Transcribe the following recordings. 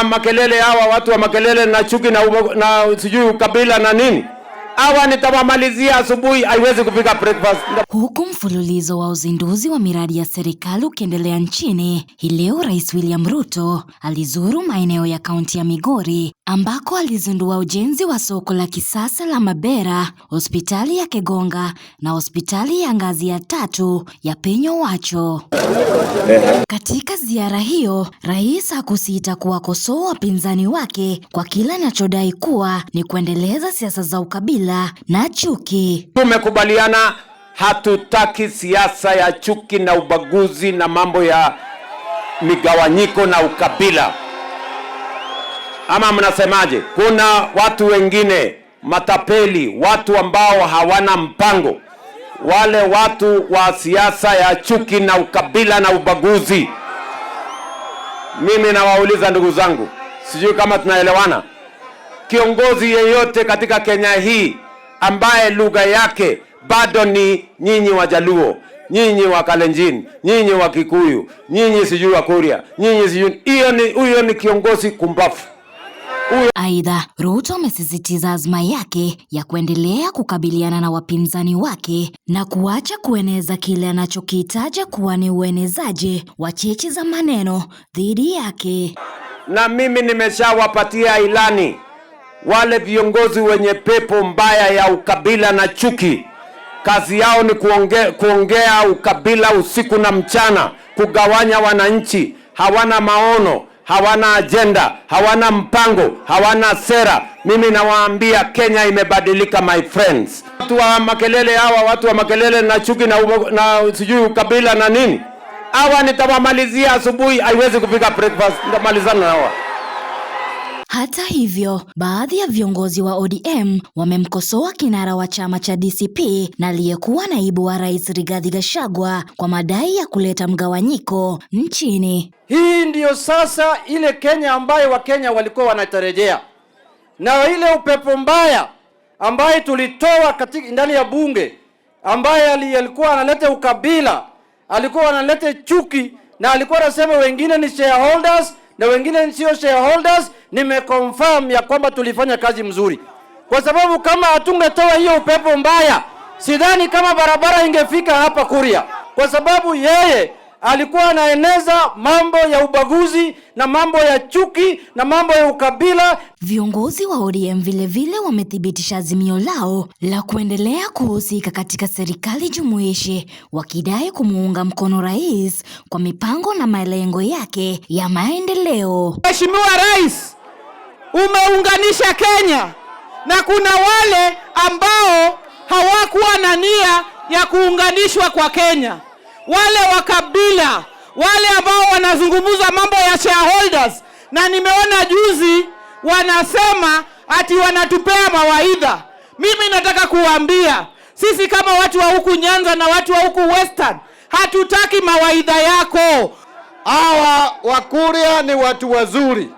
makelele hawa, watu wa makelele na chuki na sijui ukabila na nini, hawa nitawamalizia asubuhi, haiwezi kufika breakfast. Huku mfululizo wa uzinduzi wa miradi ya serikali ukiendelea nchini, hii leo Rais William Ruto alizuru maeneo ya kaunti ya Migori ambako alizindua ujenzi wa soko la kisasa la Mabera, hospitali ya Kegonga na hospitali ya ngazi ya tatu ya Piny Owacho. Katika ziara hiyo, rais hakusita kuwakosoa wapinzani wake kwa kile anachodai kuwa ni kuendeleza siasa za ukabila na chuki. Tumekubaliana hatutaki siasa ya chuki na ubaguzi na mambo ya migawanyiko na ukabila. Ama mnasemaje? Kuna watu wengine matapeli, watu ambao hawana mpango, wale watu wa siasa ya chuki na ukabila na ubaguzi. Mimi nawauliza ndugu zangu, sijui kama tunaelewana. Kiongozi yeyote katika Kenya hii ambaye lugha yake bado ni nyinyi Wajaluo, nyinyi wa Kalenjin, nyinyi wa Kikuyu, nyinyi sijui wa Kuria, nyinyi sijui, hiyo ni huyo ni kiongozi kumbafu. Aidha, Ruto amesisitiza azma yake ya kuendelea kukabiliana na wapinzani wake na kuacha kueneza kile anachokitaja kuwa ni uenezaji wa cheche za maneno dhidi yake. Na mimi nimeshawapatia ilani wale viongozi wenye pepo mbaya ya ukabila na chuki, kazi yao ni kuongea ukabila usiku na mchana, kugawanya wananchi. Hawana maono, hawana ajenda, hawana mpango, hawana sera. Mimi nawaambia Kenya imebadilika, my friends. Watu wa makelele hawa, watu wa makelele na chuki na sijui ukabila na nini, hawa nitawamalizia asubuhi, haiwezi kufika breakfast, nitamalizana na hawa. Hata hivyo, baadhi ya viongozi wa ODM wamemkosoa kinara wa chama cha DCP na aliyekuwa naibu wa rais Rigathi Gachagua kwa madai ya kuleta mgawanyiko nchini. Hii ndiyo sasa ile Kenya ambayo Wakenya walikuwa wanatarejea, na ile upepo mbaya ambaye tulitoa katika ndani ya bunge, ambaye alikuwa analeta ukabila, alikuwa analeta chuki, na alikuwa anasema wengine ni shareholders na wengine sio shareholders. Nimeconfirm ya kwamba tulifanya kazi mzuri, kwa sababu kama hatungetoa hiyo upepo mbaya, sidhani kama barabara ingefika hapa Kuria, kwa sababu yeye alikuwa anaeneza mambo ya ubaguzi na mambo ya chuki na mambo ya ukabila. Viongozi wa ODM vilevile wamethibitisha azimio lao la kuendelea kuhusika katika serikali jumuishi, wakidai kumuunga mkono rais kwa mipango na malengo yake ya maendeleo. Mheshimiwa Rais, umeunganisha Kenya na kuna wale ambao hawakuwa na nia ya kuunganishwa kwa Kenya, wale wa kabila, wale ambao wanazungumza mambo ya shareholders, na nimeona juzi wanasema ati wanatupea mawaidha. Mimi nataka kuwaambia sisi kama watu wa huku Nyanza na watu wa huku Western hatutaki mawaidha yako. Hawa Wakuria ni watu wazuri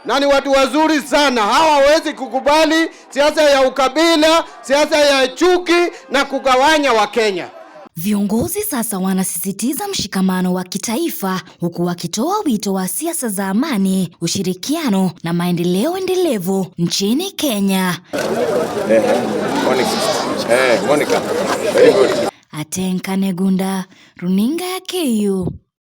na ni watu wazuri sana. Hawawezi kukubali siasa ya ukabila, siasa ya chuki na kugawanya Wakenya. Viongozi sasa wanasisitiza mshikamano wa kitaifa huku wakitoa wito wa siasa za amani, ushirikiano na maendeleo endelevu nchini Kenya. Monica. Very good. Atenka Negunda, Runinga ya KU.